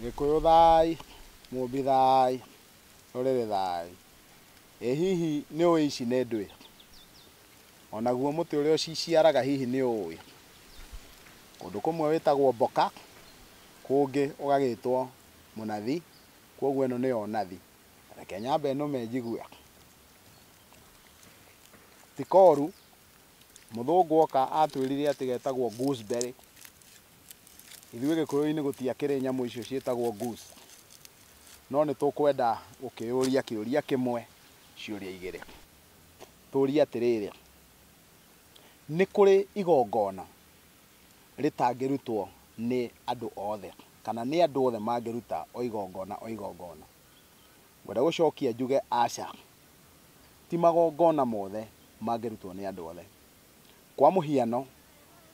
Gĩkũyũ thai, Mũmbi thai, rũrĩrĩ thai. Ĩ hihi nĩ ũĩ ici nĩ ndwĩ? Onaguo mũtĩ ũrĩa ũciciaraga hihi nĩ ũĩ? Kũndũ kũmwe wĩtagwo mboka, kũngĩ ũgagĩtwo mũnathi, kwoguo ĩno nĩyo nathi. Reke nyambe nũme njigue. Ti koru, mũthũngũ oka atwĩrire atĩ getagwo gooseberry. Ithuĩ Gĩkũyũ-inĩ gũtiakĩrĩ nyamũ icio ciĩtagwo goose. No nĩ tũkwenda gũkĩũria kĩũria kĩmwe, ciũria igĩrĩ. Tũrie atĩrĩrĩ, nĩ kũrĩ igongona rĩtangĩrutwo nĩ andũ othe, kana nĩ andũ othe mangĩruta o igongona o igongona? Ngwenda gũcokia njuge aca, ti magongona mothe mangĩrutwo nĩ andũ othe. Kwa mũhiano,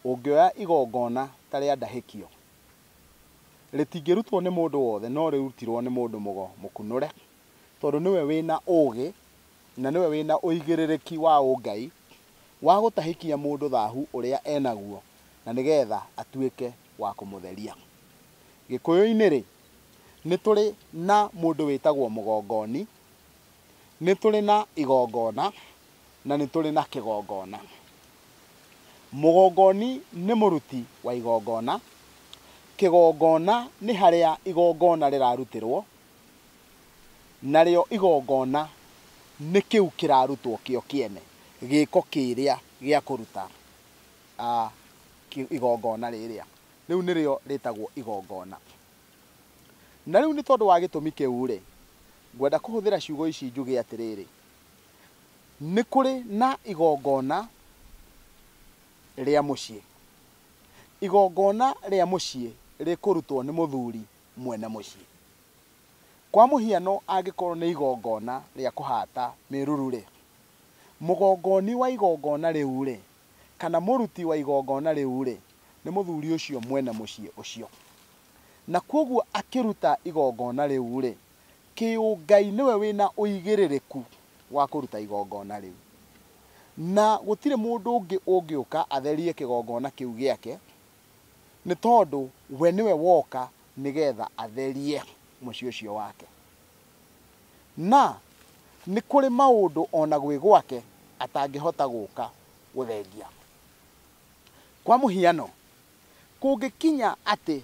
ũngĩoya igongona ta rĩa ndahĩkio, rĩtingĩrutwo nĩ mũndũ wothe, no rĩrutirwo nĩ mũndũ mũgo mũkunũre, tondũ nĩwe wĩna ũgĩ na nĩwe wĩna ũigĩrĩrĩki wa ũngai wa gũtahĩkia mũndũ thahu ũrĩa enaguo, na nĩgetha atuĩke wa kũmũtheria. Gĩkũyũ-inĩ rĩ, nĩ tũrĩ na mũndũ wĩtagwo mũgongoni, nĩ tũrĩ na igongona, na nĩ tũrĩ na kĩgongona. Mũgongoni nĩ mũruti wa igongona, kĩgongona nĩ harĩa igongona rĩrarutĩrwo, narĩo igongona nĩ kĩu kĩrarutwo kĩo kĩene, gĩko kĩrĩa gĩa kũruta igongona rĩrĩa. Rĩu nĩrĩo rĩtagwo igongona. Na rĩu nĩ tondũ wa gĩtũmi kĩu rĩ, ngwenda kũhũthĩra ciugo ici njuge atĩrĩrĩ, nĩ kũrĩ na igongona rĩa mũciĩ. Igongona rĩa mũciĩ rĩkũrutwo nĩ mũthuri mwene mũciĩ. Kwa mũhiano angĩkorwo nĩ igongona rĩa kũhata mĩruru rĩ, mũgongoni wa igongona rĩu rĩ, kana mũruti wa igongona rĩu rĩ, nĩ mũthuri ũcio mwene mũciĩ ũcio. Na kwoguo akĩruta igongona rĩu rĩ, kĩũngai nĩwe wĩna ũigĩrĩrĩku wa kũruta igongona rĩu. Na gũtirĩ mũndũ ũngĩ ũngĩũka atherie kĩgongona kĩu gĩake, nĩ tondũ we nĩwe woka nĩgetha atherie mũciĩ ũcio wake. Na nĩ kũrĩ maũndũ ona gwĩ gwake atangĩhota gũka gũthengia. Kwa mũhiano, kũngĩkinya atĩ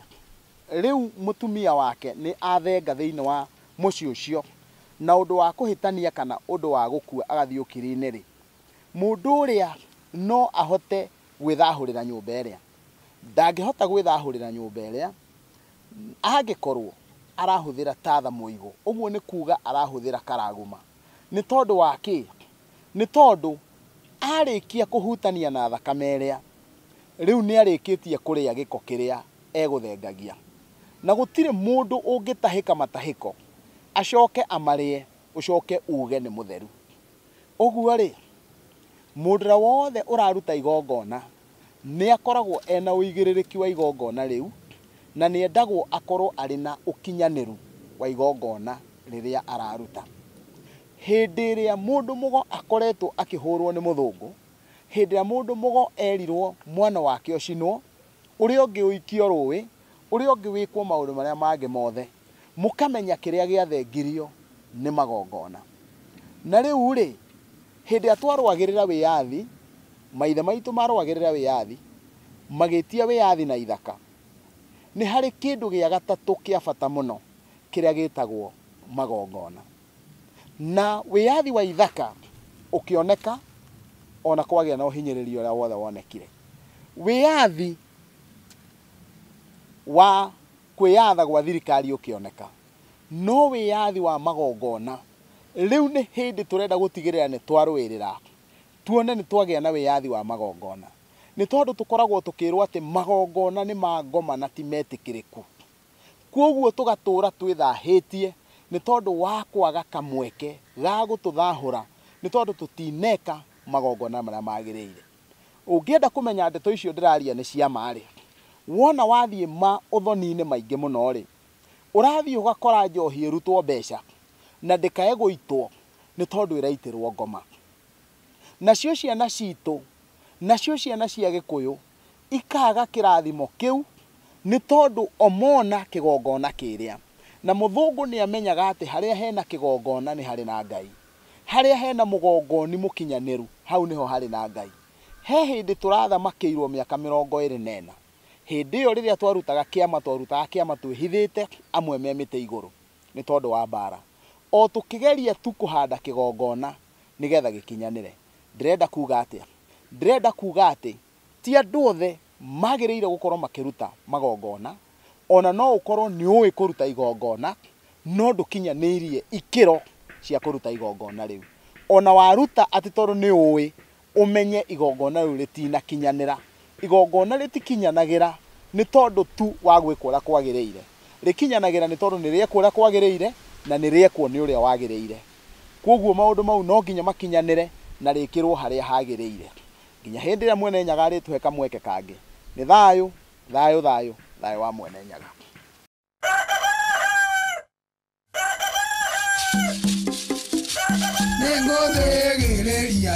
rĩu mũtumia wake nĩ athenga thĩinĩ wa mũciĩ ũcio na ũndũ wa kũhĩtania kana ũndũ wa gũkua agathiĩ ũkiri-inĩ rĩ, mũndũ ũrĩa no ahote gwĩthahũrĩra nyũmba ĩrĩa. Ndangĩhota gwĩthahũrĩra nyũmba ĩrĩa angĩkorwo arahũthĩra tatha mũigũ. Ũguo nĩ kuga arahũthĩra karaguma. Nĩ tondũ wa kĩ? Nĩ tondũ arĩkia kũhutania na thakame ĩrĩa, rĩu nĩ arĩkĩtie kũrĩa gĩko kĩrĩa egũthengagia. Na gũtirĩ mũndũ ũngĩtahĩka matahĩko acoke amarĩe ũcoke uge nĩ mũtheru. Ũguo rĩ, mũndũ ũrĩa wothe ũraruta igongona nĩ akoragwo ena ũigĩrĩrĩki wa igongona rĩu, na nĩ endagwo akorwo arĩ na ũkinyanĩru wa igongona rĩrĩa araruta. Hĩndĩ ĩrĩa mũndũ mũgo akoretwo akĩhũrwo nĩ mũthũngũ, hĩndĩ ĩrĩa mũndũ mũgo erirwo mwana wake ũcinwo, ũrĩa ũngĩ ũikio rũĩ, ũrĩa ũngĩ wĩkwo maũndũ marĩa mangĩ mothe, mũkamenya kĩrĩa gĩathengirio nĩ magongona. Na rĩu rĩ, hĩndĩ ĩrĩa twarũagĩrĩra wĩyathi, maithe maitũ marũagĩrĩra wĩyathi, magĩtia wĩyathi na ithaka, nĩ harĩ kĩndũ gĩa gatatũ kĩa bata mũno kĩrĩa gĩtagwo magongona. Na wĩyathi wa ithaka ũkĩoneka ona kwagĩa na ũhinyĩrĩria ũrĩa wothe wonekire. Wĩyathi wa kwĩyatha gwa thirikari ũkĩoneka, no wĩyathi wa magongona rĩu nĩ hĩndĩ tũrenda gũtigĩrĩra nĩ twarũĩrĩra, tuone nĩ twagĩa na wĩyathi wa magongona. Nĩ tondũ tũkoragwo tũkĩrwo atĩ magongona nĩ ma ngoma na ti metĩkĩrĩku. Kwoguo tũgatũra twĩthahĩtie nĩ tondũ wa kwaga kamweke ga gũtũthahũra, nĩ tondũ tũtineka magongona marĩa magĩrĩire. Ũngĩenda kũmenya ndeto icio ndĩraria nĩ cia ma rĩ, wona wathiĩ ma ũthoni-inĩ maingĩ mũno rĩ, ũrathiĩ ũgakora njohi ĩrutwo mbeca na ndĩkae gũitwo nĩ tondũ ĩraitĩrwo ngoma. Nacio ciana citũ, nacio ciana cia Gĩkũyũ ikaga kĩrathimo kĩu nĩ tondũ o mona kĩgongona kĩrĩa. Na mũthũngũ nĩ amenyaga atĩ harĩa hena kĩgongona nĩ harĩ na Ngai. Harĩa hena mũgongoni mũkinyanĩru, hau nĩho harĩ na Ngai. He hĩndĩ tũrathamakĩirwo mĩaka 24. Hĩndĩ ĩyo rĩrĩa twarutaga kĩama, twarutaga kĩama twĩhithĩte amwe me mĩtĩ igũrũ nĩ tondũ wa mbara. O tũkĩgeria tu kũhanda kĩgongona nĩgetha gĩkinyanĩre. Ndĩrenda kuga atĩa? Ndĩrenda kuga atĩ ti andũ othe magĩrĩire gũkorwo makĩruta magongona, ona no ũkorwo nĩ ũĩ kũruta igongona, no ndũkinyanĩirie ikĩro cia kũruta igongona rĩu. Ona waruta atĩ tondũ nĩ ũĩ, ũmenye igongona rĩu rĩtinakinyanĩra. Igongona rĩtikinyanagĩra nĩ tondũ tu wa gwĩkwo ũrĩa kwagĩrĩire. Rĩkinyanagĩra nĩ tondũ nĩ rĩekwo ũrĩa kwagĩrĩire na nĩ rĩekwo nĩ ũrĩa wagĩrĩire. Koguo maũndũ mau no nginya makinyanĩre na rĩkĩrwo harĩa hagĩrĩire. Nginya hĩndĩ ĩrĩa Mwene Nyaga arĩtũhe kamweke kangĩ. Nĩ thayũ, thayũ, thayũ, thayũ wa Mwene Nyaga. Nĩngũthĩgĩrĩria.